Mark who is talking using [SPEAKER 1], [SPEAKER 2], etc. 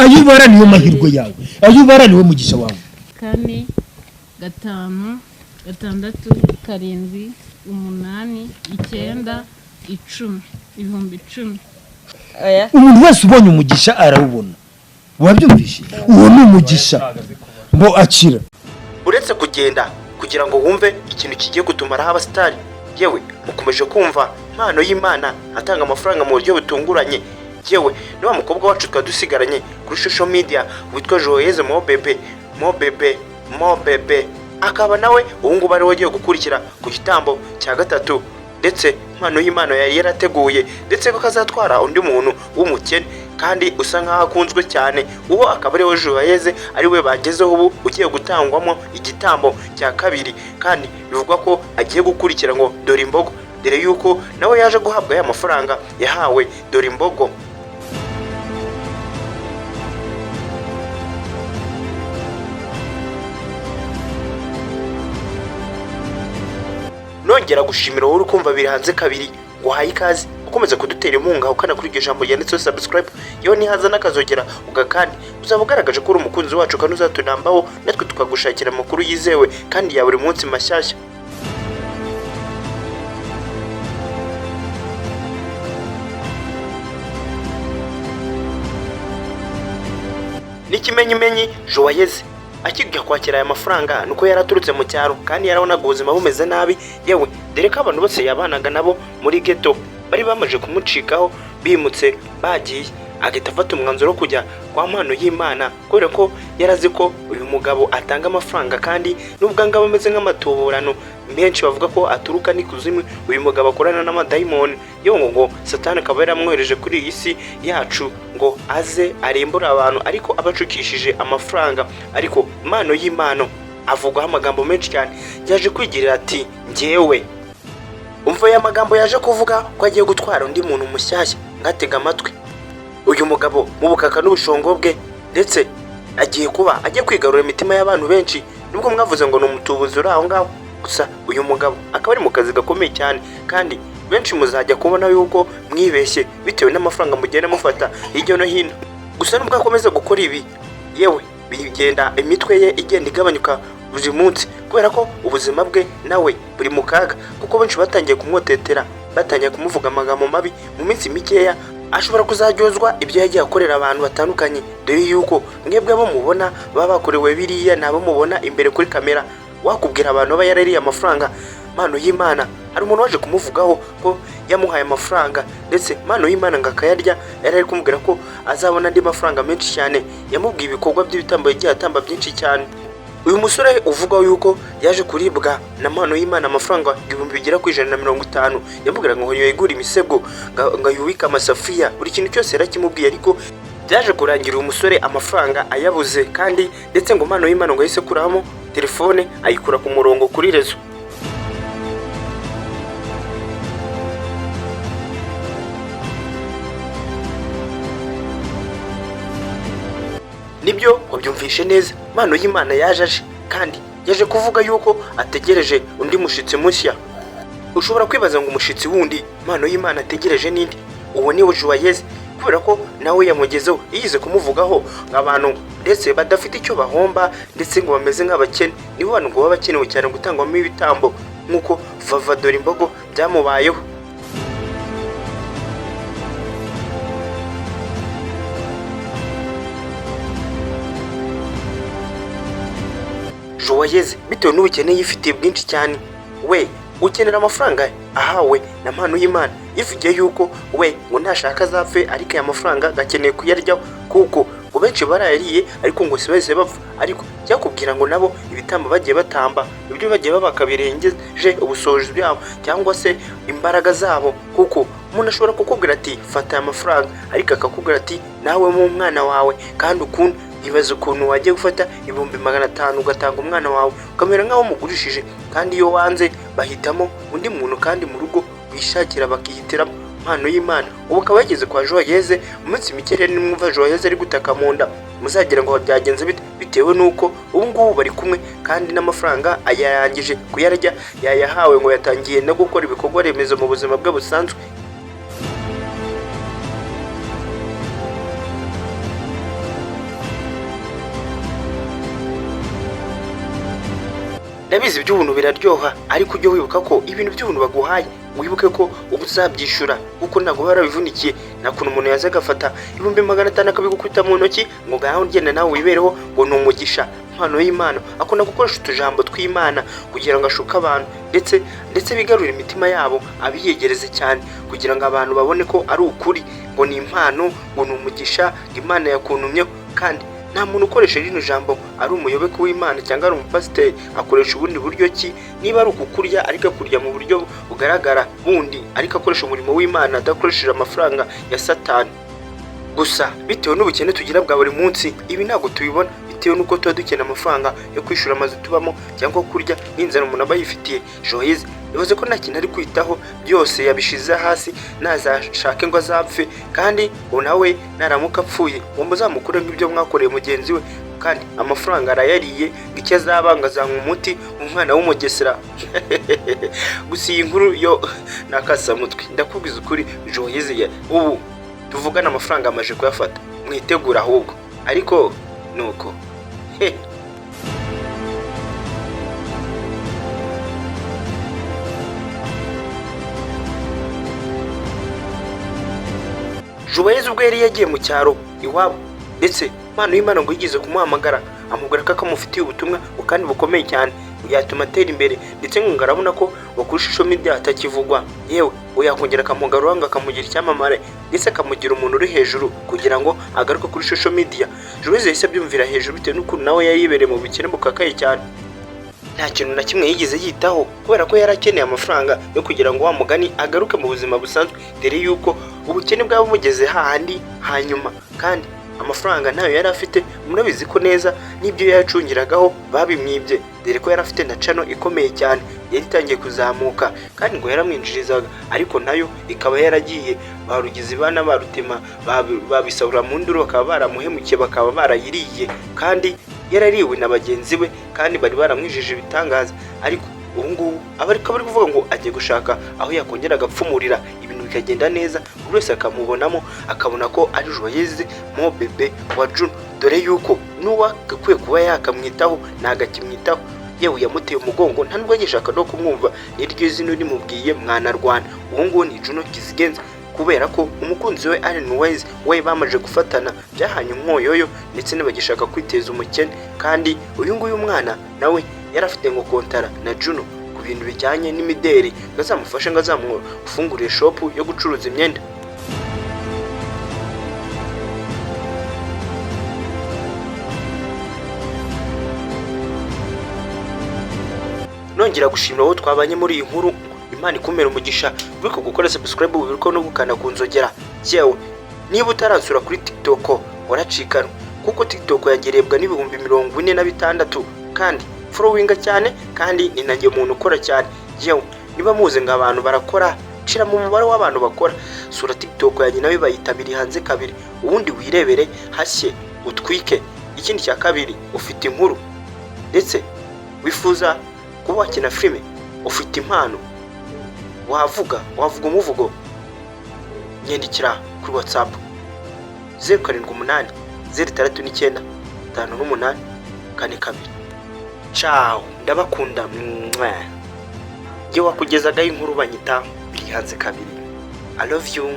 [SPEAKER 1] Ayo ubara niyo mahirwe yawe, ayo ubara niwe mugisha wawe.
[SPEAKER 2] 4 5 6 7 8 9 10 10,000.
[SPEAKER 1] Umuntu wese ubonye umugisha arawubona. Wabyumvishe? Uwo ni umugisha ngo akira.
[SPEAKER 3] Uretse kugenda kugira ngo wumve ikintu kigiye gutumaraho abasitari, yewe mukomeje kumva impano y'Imana atanga amafaranga mu buryo butunguranye. Yewe niba mukobwa wacu twari dusigaranye kuri social media witwa Joyeuse Mobebe Mobebe Mobebe, akaba nawe ubu ngubu ariwe ugiye gukurikira ku gitambo cya gatatu, ndetse impano y'Imana yari yarateguye, ndetse ko kazatwara undi muntu w'umukene kandi usa nkaho akunzwe cyane, uwo akaba ariwe Joyeuse, ariwe bagezeho ubu ugiye gutangwamo igitambo cya kabiri, kandi bivugwa ko agiye gukurikira ngo dore imbogo, dore yuko nawe yaje guhabwa ya mafaranga yahawe dore imbogo. Nongera gushimira wowe uri kumva biri hanze kabiri, ngo uhaye ikaze ukomeza kudutera inkunga ukana kuri iryo jambo ryanditseho subscribe, yewe nihaza n'akazogera ugakandi, uzaba ugaragaje ko uri umukunzi wacu kandi uzatunambaho natwe tukagushakira amakuru yizewe kandi ya buri munsi mashyashya. N'ikimenyimenyi Joyeuse akijya kwakira aya mafaranga nuko yaraturutse mu cyaro kandi yarabonaga ubuzima bumeze nabi, yewe dore ko abantu bose yabanaga nabo muri ghetto bari bamaze kumucikaho bimutse bagiye, agahita afata umwanzuro wo kujya kwa mpano y'Imana kubera ko yarazi ko uyu mugabo atanga amafaranga, kandi nubwo angaba ameze nk'amatuburano menshi bavuga ko aturuka n'ikuzimu, uyu mugabo akorana n'amadayimoni, yewe ngo Satani akaba yaramwohereje kuri iyi si yacu ngo aze arimbure abantu, ariko abacukishije amafaranga. Ariko impano y'Imana avugwaho amagambo menshi cyane, yaje kwigirira ati njyewe umva aya magambo yaje kuvuga ko agiye gutwara undi muntu mushyashya, ngatega amatwi. Uyu mugabo mu bukaka n'ubushongo bwe, ndetse agiye kuba agiye kwigarura imitima y'abantu benshi, nubwo mwavuze ngo ni umutubuzi uri aho ngaho, gusa uyu mugabo akaba ari mu kazi gakomeye cyane, kandi benshi muzajya kubona yuko mwibeshye bitewe n'amafaranga mugenda mufata hirya no hino. Gusa nubwo akomeza gukora ibi, yewe bigenda imitwe ye igenda igabanyuka buri munsi, kubera ko ubuzima bwe nawe buri mu kaga, kuko benshi batangiye kumwotetera, batangiye kumuvuga amagambo mabi. Mu minsi mikeya ashobora kuzaryozwa ibyo yagiye akorera abantu batandukanye, dore yuko mwebwe abo mubona baba bakorewe biriya nabo mubona imbere kuri kamera. Wakubwira abantu aba yarariye amafaranga mpano y'Imana, hari umuntu waje kumuvugaho ko yamuhaye amafaranga, ndetse mpano y'Imana ngo akayarya, yari ari kumubwira ko azabona andi mafaranga menshi cyane, yamubwiye ibikorwa by'ibitambo yagiye atamba byinshi cyane. Uyu musore uvuga yuko yaje kuribwa na mpano y'Imana amafaranga 150,000, yamubwira ngo yegure imisego, ngo yubike amasafuriya, buri kintu cyose yarakimubwiye, ariko byaje kurangira uyu musore amafaranga ayabuze, kandi ndetse ngo mpano y'Imana ngo yahise akuramo telefone ayikura ku murongo kuri rezo. Nibyo wabyumvishe neza, impano y'Imana yaje aje, kandi yaje kuvuga yuko ategereje undi mushitsi mushya. Ushobora kwibaza ngo umushitsi wundi impano y'Imana ategereje ninde? Uwo ni Joyeuse, kubera ko nawe yamugezeho, yize kumuvugaho nk'abantu ndetse badafite icyo bahomba, ndetse ngo bameze nk'abakene, nibo bantu ngo baba bakenewe cyane gutangwamo ibitambo, nk'uko Vava dore imbogo byamubayeho. Joyeuse bitewe n'ubukene yifitiye bwinshi cyane, we ukenera amafaranga ahawe na mpano y'Imana, yivugiye yuko we ngo ntashaka azapfe, ariko aya mafaranga gakeneye kuyaryaho, kuko ngo benshi barayariye ariko ngo si bahise bapfa. Ariko cyakubwira ngo nabo ibitambo bagiye batamba, ibyo bagiye babaka birengeje ubushobozi bwabo cyangwa se imbaraga zabo, kuko umuntu ashobora kukubwira ati fata aya mafaranga, ariko akakubwira ati nawe mu mwana wawe, kandi ukuntu ibaze ukuntu wagiye gufata 500,000 ugatanga umwana wawe ukamera nk'aho umugurishije, kandi iyo wanze bahitamo undi muntu kandi mu rugo bishakira bakihitiramo impano y'Imana. Ubu akaba yageze kwa Joyeuse mu minsi mike rero, nimwumva Joyeuse ari gutaka mu nda muzagira ngo byagenze bite, bitewe n'uko ubu ngubu bari kumwe kandi n'amafaranga ayarangije kuyarya, yayahawe ngo yatangiye no gukora ibikorwa remezo mu buzima bwe busanzwe. Ndabizi iby'ubuntu biraryoha, ariko ujye wibuka ko ibintu by'ubuntu baguhaye wibuke ko uba uzabyishyura, kuko ntabwo uba warabivunikiye. Nta kuntu umuntu yaza agafata 500,000 akabigukubita mu ntoki ngo ngaho ugenda nawe wibereho, ngo ni umugisha, impano y'Imana. Akunda gukoresha utujambo tw'Imana kugira ngo ashuke abantu ndetse bigarurire imitima yabo, abiyegereze cyane kugira ngo abantu babone ko ari ukuri, ngo ni impano, ngo ni umugisha, ngo Imana yakuntumyeho. Kandi nta muntu ukoresha rino jambo ari umuyoboke w'Imana cyangwa ari umupasiteri, akoresha ubundi buryo ki, niba ari ukukurya ariko akurya mu buryo bugaragara bundi, ariko akoresha umurimo w'Imana adakoresheje amafaranga ya Satani. Gusa bitewe n'ubukene tugira bwa buri munsi, ibi ntabwo tubibona, bitewe n'uko tuba dukeneye amafaranga yo kwishyura amazu tubamo cyangwa kurya, n'inzara umuntu aba yifitiye. Joyce bivuze ko nta kintu ari kwitaho, byose yabishize hasi, nazashake ngo azapfe, kandi ngo nawe naramuka apfuye ngo muzamukuremo ibyo mwakoreye mugenzi we, kandi amafaranga arayariye, ngo icyo azaba ngo azanywa umuti umwana w'umugesera. Gusa iyi nkuru yo nakasamutwe, ndakubwiza ukuri, Joyce ubu tuvugana amafaranga amaje kuyafata, mwitegura ahubwo, ariko nuko he. Joyce ubwo yari yagiye mu cyaro iwabo, ndetse impano y'Imana ngo yigeze kumuhamagara amubwira ko akamufitiye ubutumwa kandi bukomeye cyane yatuma atera imbere, ndetse ngo arabona ko kuri social media atakivugwa, yewe ngo yakongera akamugarura ngo akamugira icyamamare, ndetse akamugira umuntu uri hejuru kugira ngo agaruke kuri social media. Joyce yahise abyumvira hejuru bitewe n'ukuntu nawe yari yibereye mu bukene bukakaye cyane, nta kintu na kimwe yigeze yitaho kubera ko yari akeneye amafaranga yo kugira ngo wa mugani agaruke mu buzima busanzwe, dore yuko ubukene bwaba bumugeze hahandi hanyuma, kandi amafaranga ntayo yari afite. Murabizi ko neza n'ibyo yacungiragaho babimwibye, dore ko yari afite na cano ikomeye cyane yari itangiye kuzamuka, kandi ngo yaramwinjirizaga, ariko nayo ikaba yaragiye barugize bana barutema babisahura mu nduru, bakaba baramuhemukiye, bakaba barayiriye, kandi yarariwe na bagenzi be, kandi bari baramwijije ibitangaza. Ariko ubu ngubu aba ariko bari kuvuga ngo agiye gushaka aho yakongera agapfumurira ibintu bikagenda neza, buri wese akamubonamo akabona ko ari Joyce mo bebe wa Juno, dore yuko n'uwagakwiye kuba yakamwitaho ntagakimwitaho, yewe yamuteye umugongo nta nubwo agishaka no kumwumva, n'iryo zina urimubwiye mwanarwana. Ubu ngubu ni Juno Kizigenza, kubera ko umukunzi we Allen Wise we bamaze gufatana byahanye umwoyoyo, ndetse ntibagishaka kwiteza umukene. Kandi uyu nguyu mwana nawe yari afite ngo kontara na Juno ku bintu bijyanye n'imideri, ngo azamufashe ngo azamufungurire shopu yo gucuruza imyenda. Nongera gushimira abo twabanye muri iyi nkuru, Imana ikumira umugisha, wibuke gukora subscribe, wibuke no gukanda ku nzogera. Yewe niba utaransura kuri TikTok waracikanwe, kuko TikTok yangerebwa n'46,000, kandi followinga cyane, kandi ni nanjye muntu ukora cyane. Yewe niba muzi ngo abantu barakora, shira mu mubare w'abantu bakora, sura TikTok yanjye nawe bayitabiri hanze kabiri, ubundi wirebere hashye utwike. Ikindi cya kabiri, ufite inkuru ndetse wifuza kuba wakina filime, ufite impano, wavuga umuvugo, nyandikira kuri WhatsApp 078 069 58 42. Ciao, ndabakunda. Njye wakugezagaho inkuru banyita biri hanze kabiri. I love you.